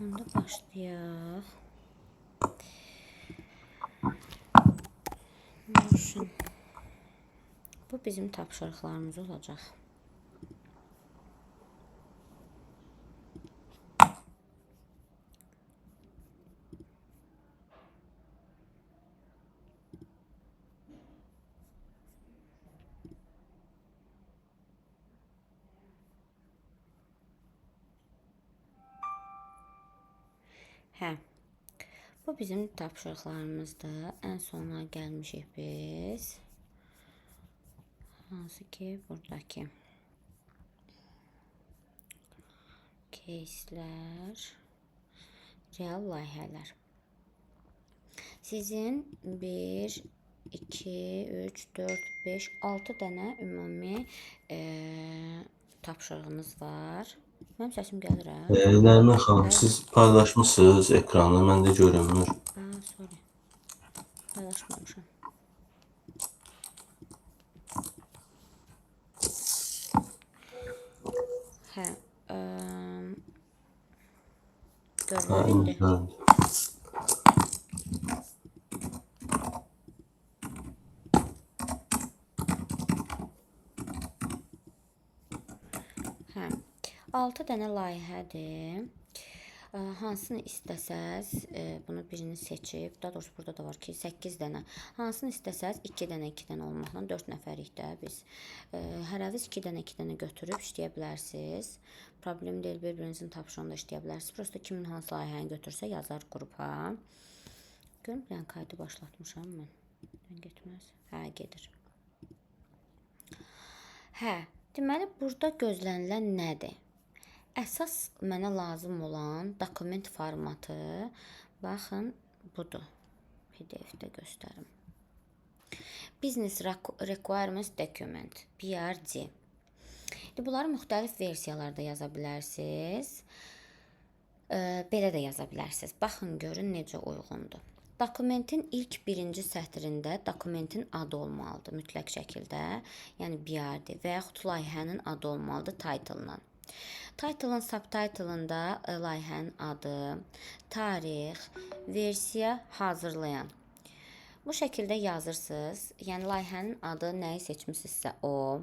Onda başlayaq. Notion. Bu bizim tapşırıqlarımız olacaq. Hə. Bu bizim tapşırıqlarımızdır. Ən sona gəlmişik biz. Hansı ki buradakı кейslər, real layihələr. Sizin 1, 2, 3, 4, 5, 6 dənə ümumi tapşırığınız var. Mənim səsim gəlir hə? Nərmin xanım, siz paylaşmısınız ekranı, məndə görünmür. Aa, sorry. Paylaşmamışam. Hə, Hə, görünür indi indi. göründü. Hə. 6 dənə layihədir. Hansını istəsəz, bunu birini seçib, daha doğrusu burada da var ki, 8 dənə. Hansını istəsəz 2 dənə, 2 dənə olmaqla 4 nəfərik də biz. Hərəviz 2 dənə, 2 dənə götürüb işləyə bilərsiniz. Problem deyil, bir-birinizin tapşırığında işləyə bilərsiniz. Prosta kimin hansı layihəni götürsə yazar qrupa. Görüm, bir dənə kaydı başlatmışam mən. Mən getməz. Hə, gedir. Hə, deməli burada gözlənilən nədir? Əsas mənə lazım olan dokument formatı, baxın, budur. PDF-də göstərim. Business Requirements Document, BRD. İndi bunları müxtəlif versiyalarda yaza bilərsiniz. Belə də yaza bilərsiniz. Baxın, görün necə uyğundur. Dokumentin ilk birinci sətrində dokumentin adı olmalıdır mütləq şəkildə. Yəni BRD və yaxud layihənin adı olmalıdır title-la. Title'ın subtitle'ında layihənin adı, tarix, versiya, hazırlayan. Bu şəkildə yazırsınız. Yəni layihənin adı nəyi seçmisinizsə o,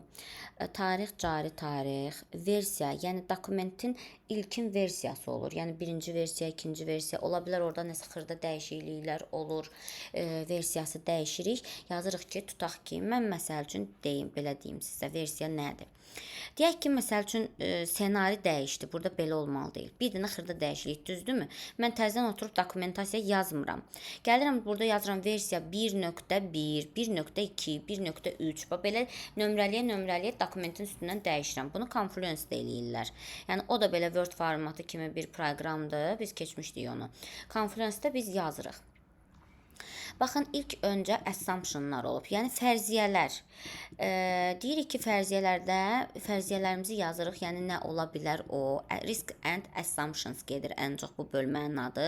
tarix, cari tarix, versiya, yəni dokumentin ilkin versiyası olur. Yəni birinci versiya, ikinci versiya ola bilər, orada nəsə xırda dəyişikliklər olur, versiyası dəyişirik. Yazırıq ki, tutaq ki, mən məsəl üçün deyim, belə deyim sizə, versiya nədir? Deyək ki, məsəl üçün ssenari dəyişdi. Burada belə olmalı deyil. Bir dənə xırda dəyişiklik, düzdürmü? Mən təzədən oturub dokumentasiya yazmıram. Gəlirəm burada yazıram versiya 1.1, 1.2, 1.3. Bax belə nömrəliyə-nömrəliyə dokumentin üstündən dəyişirəm. Bunu Confluence-də eləyirlər. Yəni o da belə Word formatı kimi bir proqramdır. Biz keçmişdik onu. Confluence-də biz yazırıq. Baxın, ilk öncə assumptionlar olub, yəni fərziyyələr. Deyirik ki, fərziyyələrdə fərziyyələrimizi yazırıq, yəni nə ola bilər o. Risk and assumptions gedir ən çox bu bölmənin adı.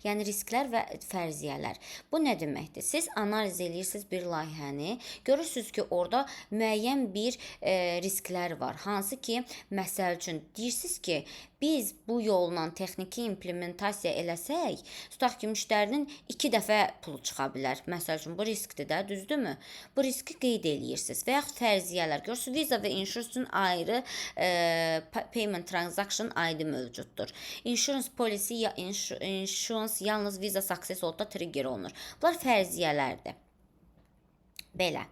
Yəni risklər və fərziyyələr. Bu nə deməkdir? Siz analiz eləyirsiniz bir layihəni, görürsünüz ki, orada müəyyən bir risklər var. Hansı ki, məsəl üçün deyirsiniz ki, biz bu yolla texniki implementasiya eləsək, tutaq ki, müştərinin 2 dəfə pulu çıxa bilər. Məsəl üçün bu riskdir də, düzdürmü? Bu riski qeyd eləyirsiniz və yaxud fərziyyələr. Görürsünüz, Visa və insurance üçün ayrı payment transaction ID mövcuddur. Insurance policy ya insurance yalnız Visa success olduqda trigger olunur. Bunlar fərziyyələrdir. Belə.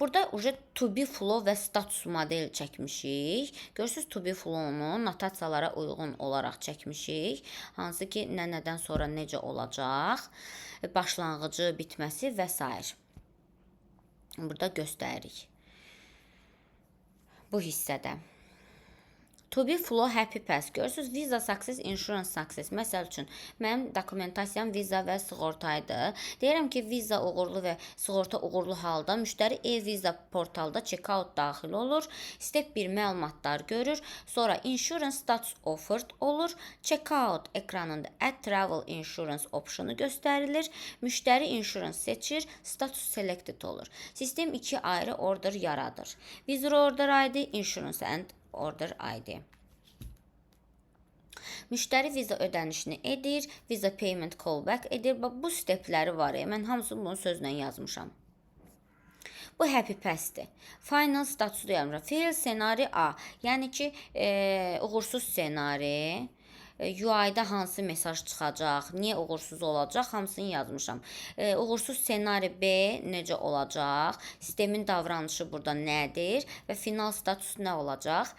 Burada uje to be flow və status model çəkmişik. Görürsüz, to be flow-nu notasiyalara uyğun olaraq çəkmişik. Hansı ki, nə nədən sonra necə olacaq, başlanğıcı, bitməsi və sair. Burada göstəririk. Bu hissədə. To be flow happy pass. Görürsüz, Visa success, insurance success. Məsəl üçün, mənim dokumentasiyam Visa və sığorta idi. Deyirəm ki, Visa uğurlu və sığorta uğurlu halda müştəri e-Visa portalda checkout daxil olur. Step 1 məlumatlar görür. Sonra insurance status offered olur. Checkout ekranında add travel insurance optionu göstərilir. Müştəri insurance seçir. Status selected olur. Sistem iki ayrı order yaradır. Visitor order ID, insurance and order ID. Müştəri Visa ödənişini edir, Visa payment callback edir. Bax bu stepləri var. Mən hamısını bunu sözlə yazmışam. Bu happy path-dir. Final statusu da yazmışam. Fail ssenari A. Yəni ki, uğursuz ssenari. UI-da hansı mesaj çıxacaq, niyə uğursuz olacaq, hamısını yazmışam. Uğursuz ssenari B necə olacaq, sistemin davranışı burada nədir və final status nə olacaq?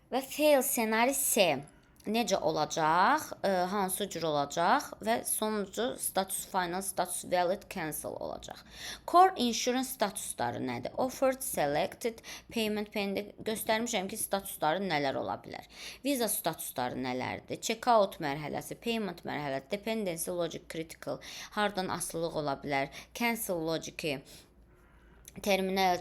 Və fail ssenari C necə olacaq, hansı cür olacaq və sonuncu status final status valid cancel olacaq. Core insurance statusları nədir? Offered, selected, payment pending göstərmişəm ki, statusları nələr ola bilər. Visa statusları nələrdir? Checkout mərhələsi, payment mərhələsi, dependency logic critical, hardan asılılıq ola bilər, cancel logic, terminal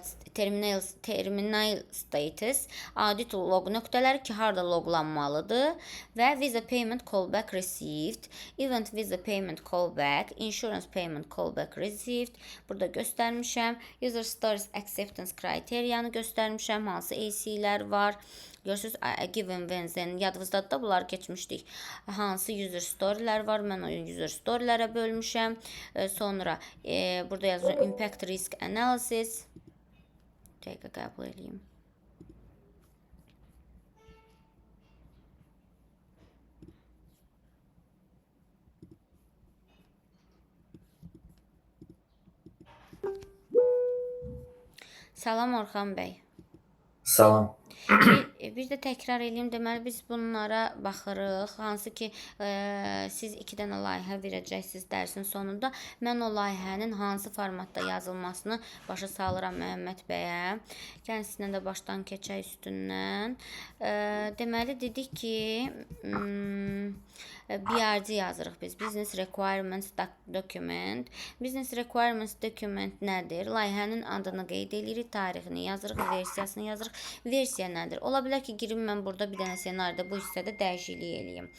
status, audit log nöqtələri ki, harda loqlanmalıdır və Visa payment callback received, event Visa payment callback, insurance payment callback received. Burada göstərmişəm. User stories acceptance criteria'nı göstərmişəm. Hansı AC-lər var. Görürsüz, given when then yadınızdadır da bunları keçmişdik. Hansı user story'lər var? Mən o user story'lərə bölmüşəm. Sonra burada yazmışam impact risk analysis. Dəqiqə qəbul eləyim. Salam Orxan bəy. Salam. Bir də təkrar eləyim. Deməli biz bunlara baxırıq. Hansı ki, siz 2 dənə layihə verəcəksiniz dərsin sonunda. Mən o layihənin hansı formatda yazılmasını başa salıram Məhəmməd bəyə. Gəlin sizinlə də başdan keçək üstündən. Deməli dedik ki, BRD yazırıq biz. Business Requirements Document. Business Requirements Document nədir? Layihənin adını qeyd edirik, tarixini yazırıq, versiyasını yazırıq. Versiya nədir? Ola bilər ki, girim mən burada bir dənə ssenaridə bu hissədə dəyişiklik eləyim.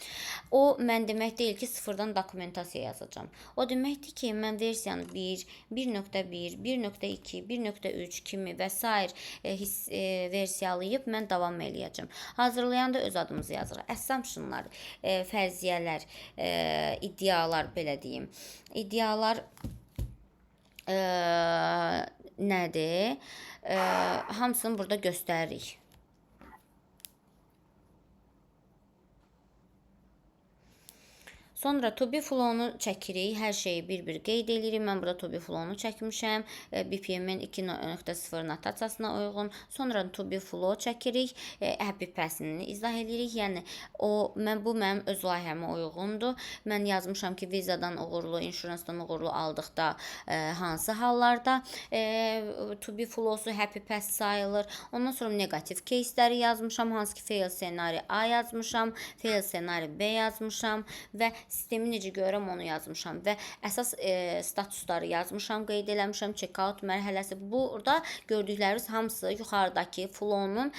O, mən demək deyil ki, sıfırdan dokumentasiya yazacağam. O deməkdir ki, mən versiyanı 1, 1.1, 1.2, 1.3 kimi və sair versiyalayıb mən davam eləyəcəm. Hazırlayanda öz adımızı yazırıq. Assumptionlar, fərziyyələr, iddialar belə deyim. İddialar nədir? Hamısını burada göstəririk. Sonra to be flow-nu çəkirik. Hər şeyi bir-bir qeyd edirik. Mən burada to be flow-nu çəkmişəm. BPM-in 2.0 notasiyasına uyğun. Sonra to be flow çəkirik. Happy path-ini izah edirik. Yəni o mən bu mənim öz layihəmə uyğundur. Mən yazmışam ki, vizadan uğurlu, insurance-dan uğurlu aldıqda hansı hallarda to be flow-su happy path sayılır. Ondan sonra neqativ кейsləri yazmışam. Hansı ki fail ssenari A yazmışam, fail ssenari B yazmışam və sistemi necə görürəm onu yazmışam və əsas statusları yazmışam, qeyd eləmişəm, checkout mərhələsi. Burada gördükləriniz hamısı yuxarıdakı flow-nun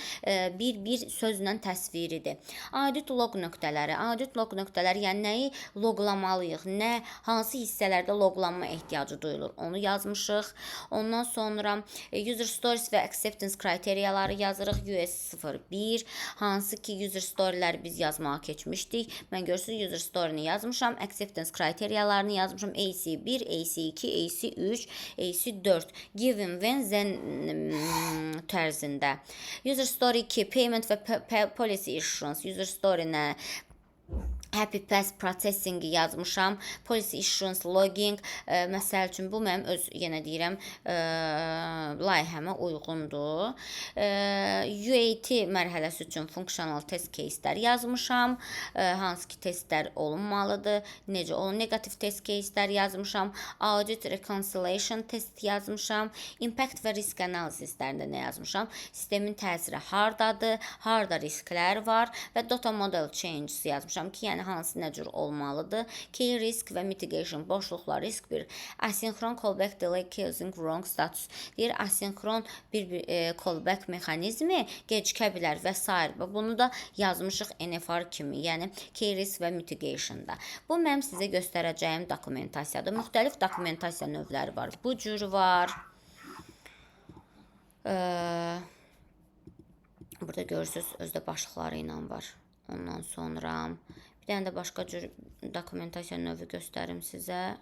bir-bir sözlə təsviridir. Audit log nöqtələri, audit log nöqtələri, yəni nəyi loqlamalıyıq, nə hansı hissələrdə loqlanma ehtiyacı duyulur, onu yazmışıq. Ondan sonra user stories və acceptance kriteriyaları yazırıq. US 01, hansı ki user storyləri biz yazmağa keçmişdik. Mən görürsüz user story-ni yazmışam, acceptance kriteriyalarını yazmışam. AC1, AC2, AC3, AC4 given when then tərzində. User story 2 payment və policy issuance. User story nə? Happy Path Processing-i yazmışam. Policy Issuance Logging, məsəl üçün bu mənim öz yenə deyirəm, layihəmə uyğundur. UAT mərhələsi üçün functional test case-lər yazmışam. Hansı ki testlər olunmalıdır, necə olun, neqativ test case-lər yazmışam. Audit Reconciliation test yazmışam. Impact və risk analizislərində nə yazmışam? Sistemin təsiri hardadır, harda risklər var və data model changes yazmışam ki, yəni hansı nə cür olmalıdır. Key risk və mitigation boşluqlar risk 1. Asinxron callback delay causing wrong status. Deyir asinxron bir callback mexanizmi gecikə bilər və sair. Və bunu da yazmışıq NFR kimi, yəni key risk və mitigation'da. Bu mənim sizə göstərəcəyim dokumentasiyadır. Müxtəlif dokumentasiya növləri var. Bu cür var. Burada görürsüz, özdə başlıqları ilə var. Ondan sonra bir dənə də başqa cür dokumentasiya növü göstərim sizə.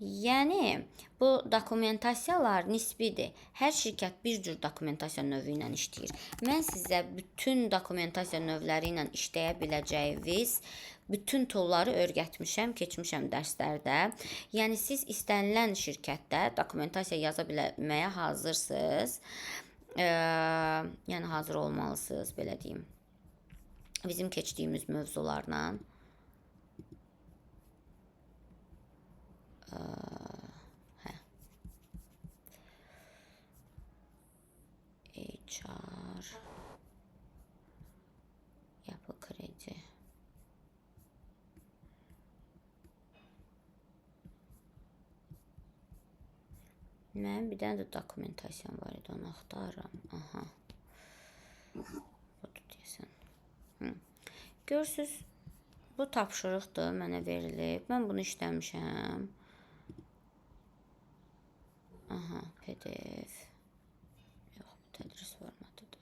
Yəni bu dokumentasiyalar nisbidir. Hər şirkət bir cür dokumentasiya növü ilə işləyir. Mən sizə bütün dokumentasiya növləri ilə işləyə biləcəyiniz bütün toolları öyrətmişəm, keçmişəm dərslərdə. Yəni siz istənilən şirkətdə dokumentasiya yaza bilməyə hazırsınız. Yəni hazır olmalısınız, belə deyim. Bizim keçdiyimiz mövzularla. Hə. HR Yapı Kredi. Mənim bir dənə də dokumentasiyam var idi, onu axtarıram. Aha. Budur deyəsən. Hı. Görürsüz, bu tapşırıqdır, mənə verilib. Mən bunu işləmişəm. Aha, PDF. Yox, bu tədris formatıdır.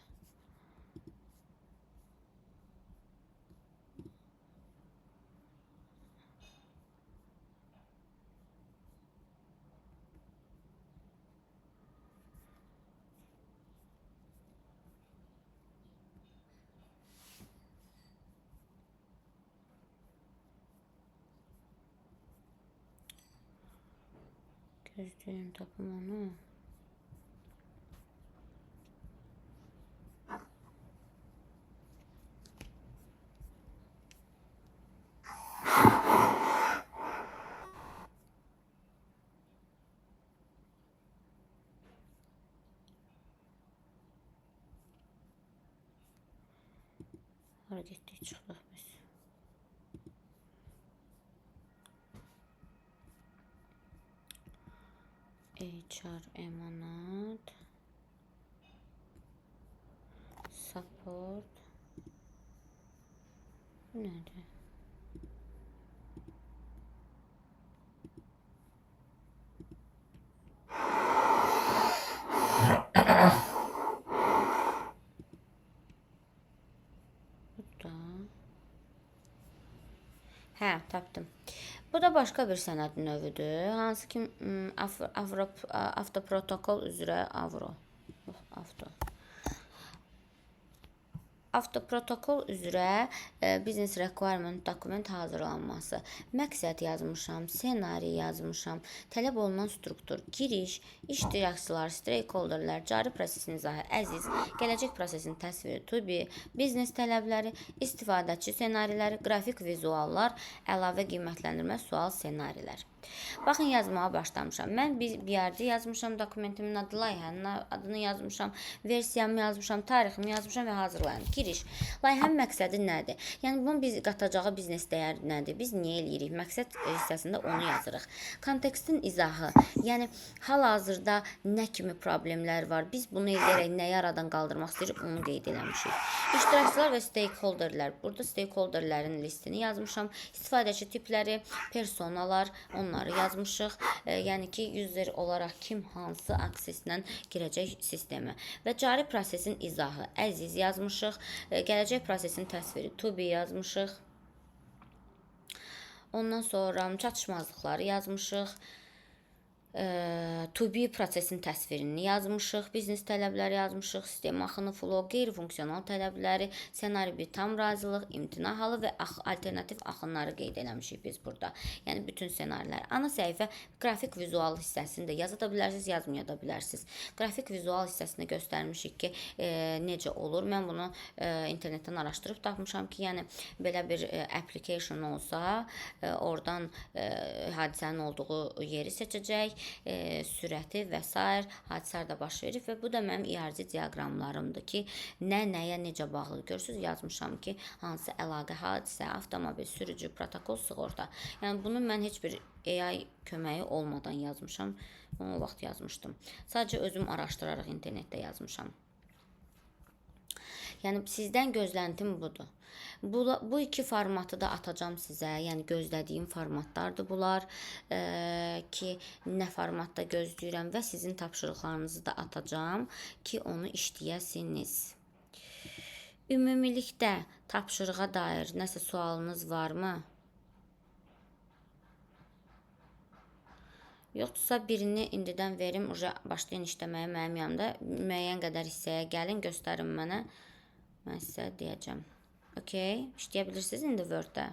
Gözləyim, tapım onu. Hara getdik, çıxdıq biz. HR emanat support. Bu nədir? Bu da. Hə, tapdım. Bu da başqa bir sənəd növüdür. Hansı ki Avro avtoprotokol üzrə Avro. Yox, avto. Avtoprotokol üzrə business requirement dokument hazırlanması. Məqsəd yazmışam, ssenari yazmışam, tələb olunan struktur, giriş, iştirakçılar, stakeholderlər, cari prosesin izahı, əziz, gələcək prosesin təsviri, to be, biznes tələbləri, istifadəçi ssenariləri, qrafik vizuallar, əlavə qiymətləndirmə, sual ssenarilər. Baxın, yazmağa başlamışam. Mən BRD yazmışam, dokumentimin adı, layihənin adını yazmışam, versiyamı yazmışam, tariximi yazmışam və hazırlayın. Giriş. Layihənin məqsədi nədir? Yəni bunun biz qatacağı biznes dəyər nədir? Biz niyə eləyirik? Məqsəd hissəsində onu yazırıq. Kontekstin izahı. Yəni hal-hazırda nə kimi problemlər var? Biz bunu eləyərək nəyi aradan qaldırmaq istəyirik? Onu qeyd eləmişik. İştirakçılar və stakeholderlər. Burada stakeholderlərin listini yazmışam. İstifadəçi tipləri, personalar, onları yazmışıq. Yəni ki, user olaraq kim hansı akseslə girəcək sistemə. Və cari prosesin izahı, əziz yazmışıq. Gələcək prosesin təsviri, to be yazmışıq. Ondan sonra çatışmazlıqları yazmışıq. To be prosesin təsvirini yazmışıq, biznes tələbləri yazmışıq, sistem axını, flow, qeyri-funksional tələbləri, ssenari bir tam razılıq, imtina halı və alternativ axınları qeyd eləmişik biz burada. Yəni bütün ssenarilər. Ana səhifə qrafik vizual hissəsini də yaza da bilərsiniz, yazmaya da bilərsiniz. Qrafik vizual hissəsində göstərmişik ki, necə olur. Mən bunu internetdən araşdırıb tapmışam ki, yəni belə bir application olsa, oradan hadisənin olduğu yeri seçəcək, sürəti və sair hadisələr də baş verir və bu da mənim ERC diaqramlarımdır ki, nə nəyə necə bağlı. Görürsüz, yazmışam ki, hansı əlaqə, hadisə, avtomobil, sürücü, protokol, sığorta. Yəni bunu mən heç bir AI köməyi olmadan yazmışam. Onu o vaxt yazmışdım. Sadəcə özüm araşdıraraq internetdə yazmışam. Yəni sizdən gözləntim budur. Bu iki formatı da atacağam sizə. Yəni gözlədiyim formatlardır bunlar. Ki nə formatda gözləyirəm və sizin tapşırıqlarınızı da atacağam ki, onu işləyəsiniz. Ümumilikdə tapşırığa dair nəsə sualınız varmı? Yoxdursa birini indidən verim, uje başlayın işləməyə mənim yanımda. Müəyyən qədər hissəyə gəlin, göstərin mənə. Mən sizə deyəcəm. Okay, işləyə bilirsiniz indi Word-də.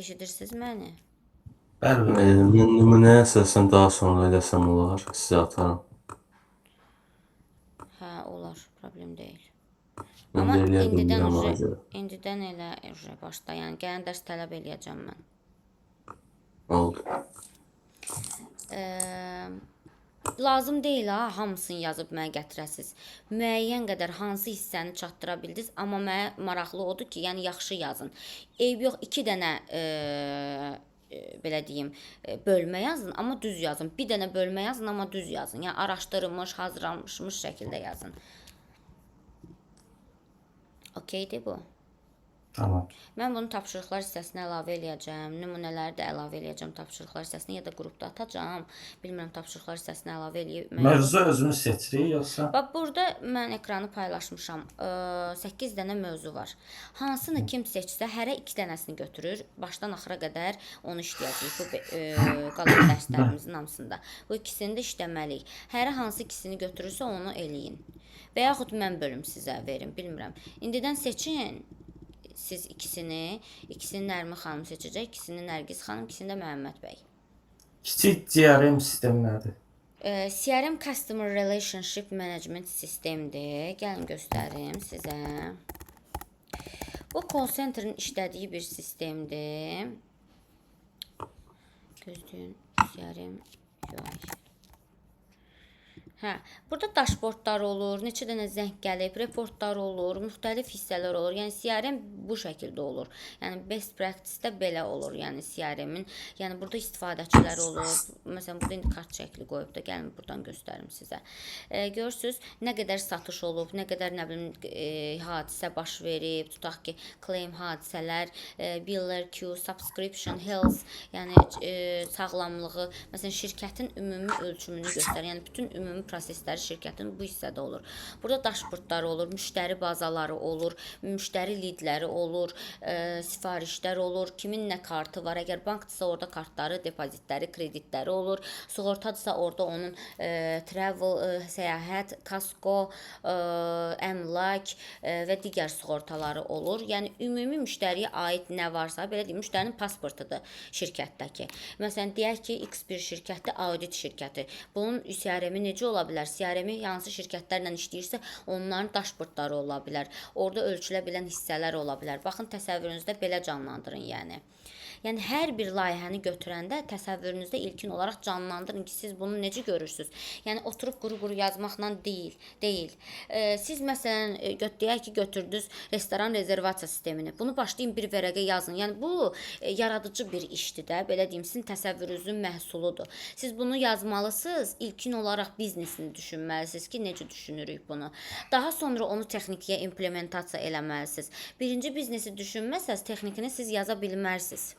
Eşidirsiniz məni? Bəli, bəli. Mən nümunəyə əsasən daha sonra eləsəm olar, sizə ataram. Hə, olar, problem deyil. İndi Amma eləyə indidən bilmirəm ona uje, görə. indidən elə uje başla. Yəni gələn dərs tələb eləyəcəm mən. Oldu. Lazım deyil ha, hamısını yazıb mənə gətirəsiz. Müəyyən qədər hansı hissəni çatdıra bildiniz, amma mənə maraqlı odur ki, yəni yaxşı yazın. Eyb yox, 2 dənə belə deyim, bölmə yazın, amma düz yazın. Bir dənə bölmə yazın, amma düz yazın. Yəni araşdırılmış, hazırlanmış şəkildə yazın. Okeydir bu. Tamam. Mən bunu tapşırıqlar hissəsinə əlavə eləyəcəm. Nümunələri də əlavə eləyəcəm tapşırıqlar hissəsinə ya da qrupda atacağam. Bilmirəm tapşırıqlar hissəsinə əlavə eləyib. Mövzu özümüz seçirik yoxsa? Bax burada mən ekranı paylaşmışam. 8 dənə mövzu var. Hansını kim seçsə, hərə 2 dənəsini götürür. Başdan axıra qədər onu işləyəcəyik bu qalan dərslərimizin hamısında. Bu ikisini də işləməliyik. Hərə hansı ikisini götürürsə onu eləyin. Və yaxud mən bölüm sizə verim, bilmirəm. İndidən seçin. Siz ikisini, ikisini Nərmin xanım seçəcək, ikisini Nərgiz xanım, ikisini də Məhəmməd bəy. Kiçik CRM sistemi nədir? CRM Customer Relationship Management sistemdir. Gəlin göstərim sizə. Bu call center'ın işlədiyi bir sistemdir. Gözləyin, CRM UI. Hə, burada dashboardlar olur, neçə dənə zəng gəlib, reportlar olur, müxtəlif hissələr olur. Yəni CRM bu şəkildə olur. Yəni best practice-də belə olur. Yəni CRM-in, yəni burada istifadəçilər olur. Məsələn, burada indi kart şəkli qoyub da, gəlin buradan göstərim sizə. Görürsüz, nə qədər satış olub, nə qədər nə bilim hadisə baş verib, tutaq ki, claim hadisələr, biller queue, subscription, health, yəni sağlamlığı, məsələn, şirkətin ümumi ölçümünü göstərir. Yəni bütün ümumi prosesləri şirkətin bu hissədə olur. Burada dashboardları olur, müştəri bazaları olur, müştəri lidləri olur, sifarişlər olur, kimin nə kartı var. Əgər bankdırsa orada kartları, depozitləri, kreditləri olur. Sığortadırsa orada onun travel, səyahət, kasko, əmlak və digər sığortaları olur. Yəni ümumi müştəriyə aid nə varsa, belə deyim, müştərinin pasportudur şirkətdəki. Məsələn, deyək ki, X bir şirkətdir, audit şirkəti. Bunun CRM-i necə ola bilər? CRM-i hansı şirkətlərlə işləyirsə, onların dashboardları ola bilər. Orada ölçülə bilən hissələr ola bilər. Baxın, təsəvvürünüzdə belə canlandırın, yəni. Yəni hər bir layihəni götürəndə təsəvvürünüzdə ilkin olaraq canlandırın ki, siz bunu necə görürsüz? Yəni oturub quru-quru yazmaqla deyil. Siz məsələn, deyək ki, götürdünüz restoran rezervasiya sistemini. Bunu başlayın bir vərəqə yazın. Yəni bu yaradıcı bir işdir də, belə deyim, sizin təsəvvürünüzün məhsuludur. Siz bunu yazmalısınız, ilkin olaraq biznesini düşünməlisiniz ki, necə düşünürük bunu. Daha sonra onu texnikiyə implementasiya eləməlisiniz. Birinci biznesi düşünməsəz, texnikini siz yaza bilmərsiniz.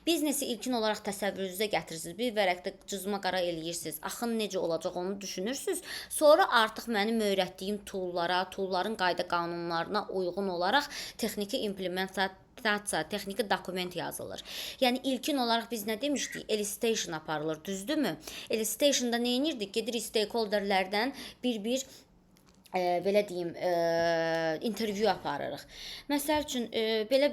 Biznesi ilkin olaraq təsəvvürünüzə gətirirsiniz. Bir vərəqdə cızma qara eləyirsiniz. Axın necə olacaq onu düşünürsünüz. Sonra artıq mənim öyrətdiyim toollara, toolların qayda qanunlarına uyğun olaraq texniki implementasiya, texniki dokument yazılır. Yəni ilkin olaraq biz nə demişdik? Elicitation aparılır, düzdürmü? Elicitationda nə edirdik? Gedirik stakeholderlərdən bir-bir belə deyim, intervyu aparırıq. Məsəl üçün, belə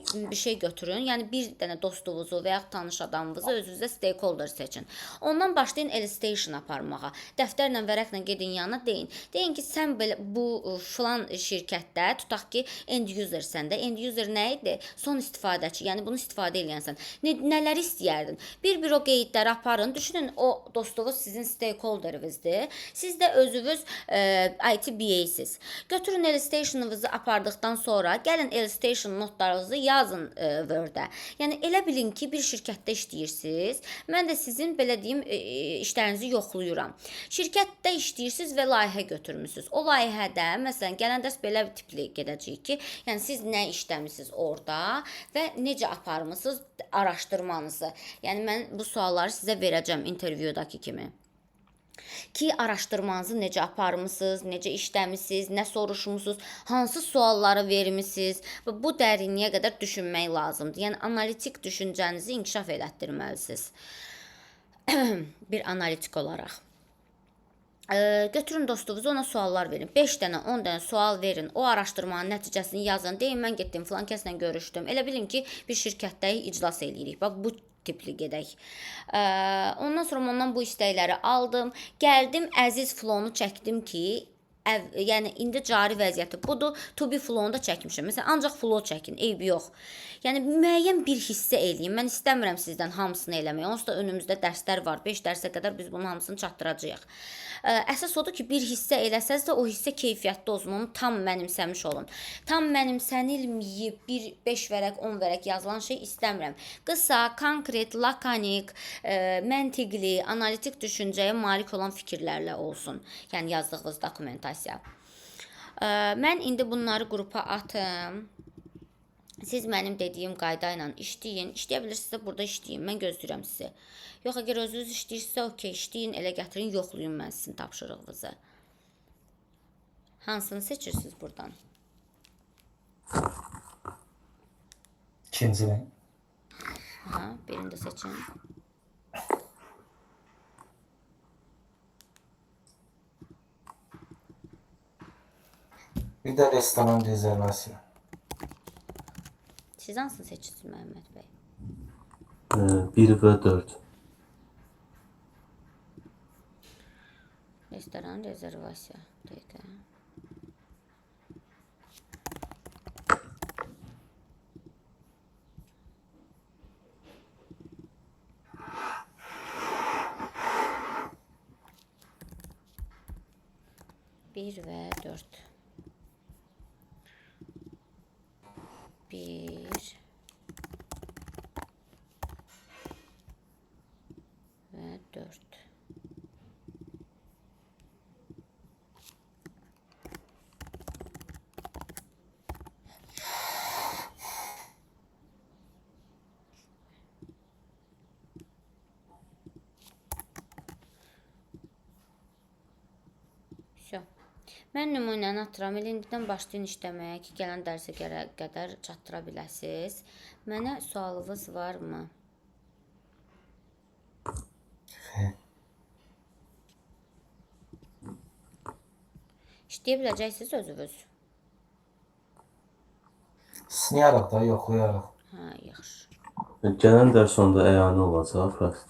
bir şey götürün. Yəni bir dənə dostunuzu və yaxud tanış adamınızı özünüzə stakeholder seçin. Ondan başlayın elicitation aparmağa. Dəftərlə, vərəqlə gedin yanına, deyin. Deyin ki, sən belə bu filan şirkətdə, tutaq ki, end user-sən də. End user nə idi? Son istifadəçi. Yəni bunu istifadə eləyənsən. Nələri istəyərdin? Bir-bir o qeydləri aparın. Düşünün, o dostunuz sizin stakeholderinizdir. Siz də özünüz IT BA-siz. Götürün elicitation'ınızı apardıqdan sonra gəlin elicitation notlarınızı yazın. Yazın Word-ə. Yəni elə bilin ki, bir şirkətdə işləyirsiniz. Mən də sizin belə deyim, işlərinizi yoxlayıram. Şirkətdə işləyirsiniz və layihə götürmüsünüz. O layihədə məsələn gələn dərs belə tipli gedəcəyik ki, yəni siz nə işləmisiniz orada və necə aparmısınız araşdırmanızı. Yəni mən bu sualları sizə verəcəm intervyudakı kimi. Ki araşdırmanızı necə aparmısınız, necə işləmisiniz, nə soruşmusunuz, hansı sualları vermisiniz və bu dərinliyə qədər düşünmək lazımdır. Yəni analitik düşüncənizi inkişaf elətdirməlisiniz. Bir analitik olaraq. Götürün dostunuzu, ona suallar verin. 5 dənə, 10 dənə sual verin. O araşdırmanın nəticəsini yazın. Deyin mən getdim filan kəslə görüşdüm. Elə bilin ki, bir şirkətdə iclas eləyirik. Bax bu tipli gedək. Ondan sonra ondan bu istəkləri aldım. Gəldim əziz flow-nu çəkdim ki, yəni indi cari vəziyyəti budur. To be flow-nu da çəkmişəm. Məsələn, ancaq flow çəkin, eybi yox. Yəni müəyyən bir hissə eləyin. Mən istəmirəm sizdən hamısını eləməyi. Onsuz da önümüzdə dərslər var. 5 dərsə qədər biz bunun hamısını çatdıracağıq. Əsas odur ki, bir hissə eləsəz də o hissə keyfiyyətli olsun, onu tam mənimsəmiş olun. Tam mənimsənilməyib bir 5 vərəq, 10 vərəq yazılan şey istəmirəm. Qısa, konkret, lakonik, məntiqli, analitik düşüncəyə malik olan fikirlərlə olsun. Yəni yazdığınız dokumentasiya. Mən indi bunları qrupa atım. Siz mənim dediyim qayda ilə işləyin. İşləyə bilirsinizsə burada işləyin. Mən gözləyirəm sizi. Yox, əgər özünüz işləyirsinizsə, okey, işləyin, elə gətirin, yoxlayın mən sizin tapşırığınızı. Hansını seçirsiniz buradan? İkincini. Aha, birini də seçin. Bir də restoran rezervasiya. Siz hansını seçirsiniz Məhəmməd bəy? 1 və 4. Restoran rezervasiya. Dəqiqə. Bir və 4. 1 və 4. Vəsə. Mən nümunəni atıram. Elə indidən başlayın işləməyə ki, gələn dərsə qədər çatdıra biləsiniz. Mənə sualınız varmı? Xeyr. İşləyə biləcəksiniz özünüz. Sınayaraq da, yoxlayaraq. Hə, yaxşı. Gələn dərs onda əyani olacaq. Bəs.